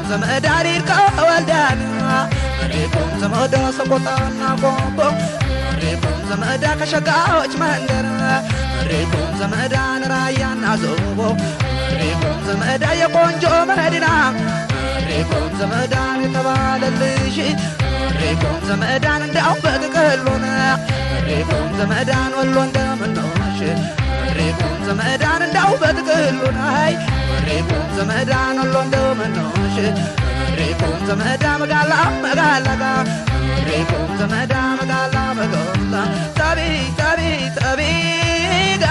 ዘመዳ ሪርቃ ወልዳን መሬኩም ዘመዳ ሰቆጣና ቆቦ መሬኩም ዘመዳ ከሸጋዎች መንደር መሬኩም ዘመዳን ራያና ዞቦ መሬኩም ዘመዳ የቆንጆ መዲና መሬኩም ዘመዳን የተባለልሽ መሬኩም ዘመዳን እንዳው በጥቅሉን መሬኩም ዘመዳን ወሎ እንደምነሽ መሬኩም ዘመዳን እንዳው በጥቅሉን አይ መሬኩም ዘመዳን ወሎ እንደምነሽ መሬኩም ዘመዳ መጋላ መጋላጋ መሬኩም ዘመዳ መጋላ መጋላ ታቢ ታቢ ታቢ ጋ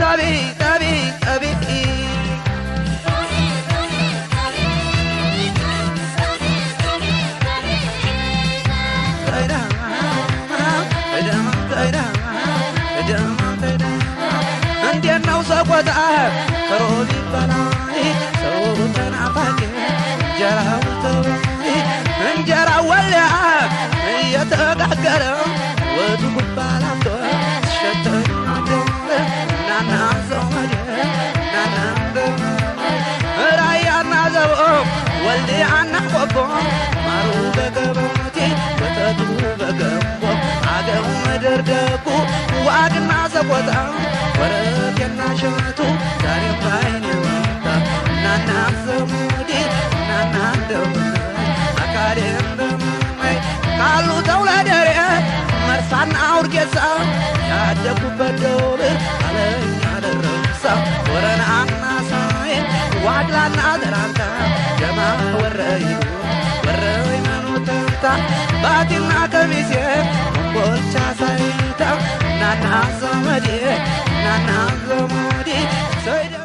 ታቢ ታቢ ታቢ እንዴት ነው ሰቆጣ ከሮቢ በላይ ሰው ተናፋቂ እንጀራው ተባይ እንጀራው ወልያ እየተጋገረ ወጡ ጉባላቶ ሲሸተኝ አደረ ናና ዘመዴ ናና ራያና ዘቦ ወልዲያና ቆቦ ማሩ በገበቴ ወተቱ በገንቦ አገው ምድር ደጉ ዋግና ሰቆጣ ወረቴና ሸቱ ዛሬም ባይኔ መጣ ናና ዘመዴ ናና እንደምነሽ አካሌ እንደምነሽ ካሉ ተውለደሬ መርሳና ውርጌሳ ያደኩበት ደብር አለኛ ደረሳ ወረናና ሳይን ዋድላና ዘራንታ ጀማ ወረይሉ ወረይ መኖተንታ ባቲና ከሚሴ ኮምቦልቻ ሳይታ ናና ዘመዴ ናና ዘመዴ ሰይዳ።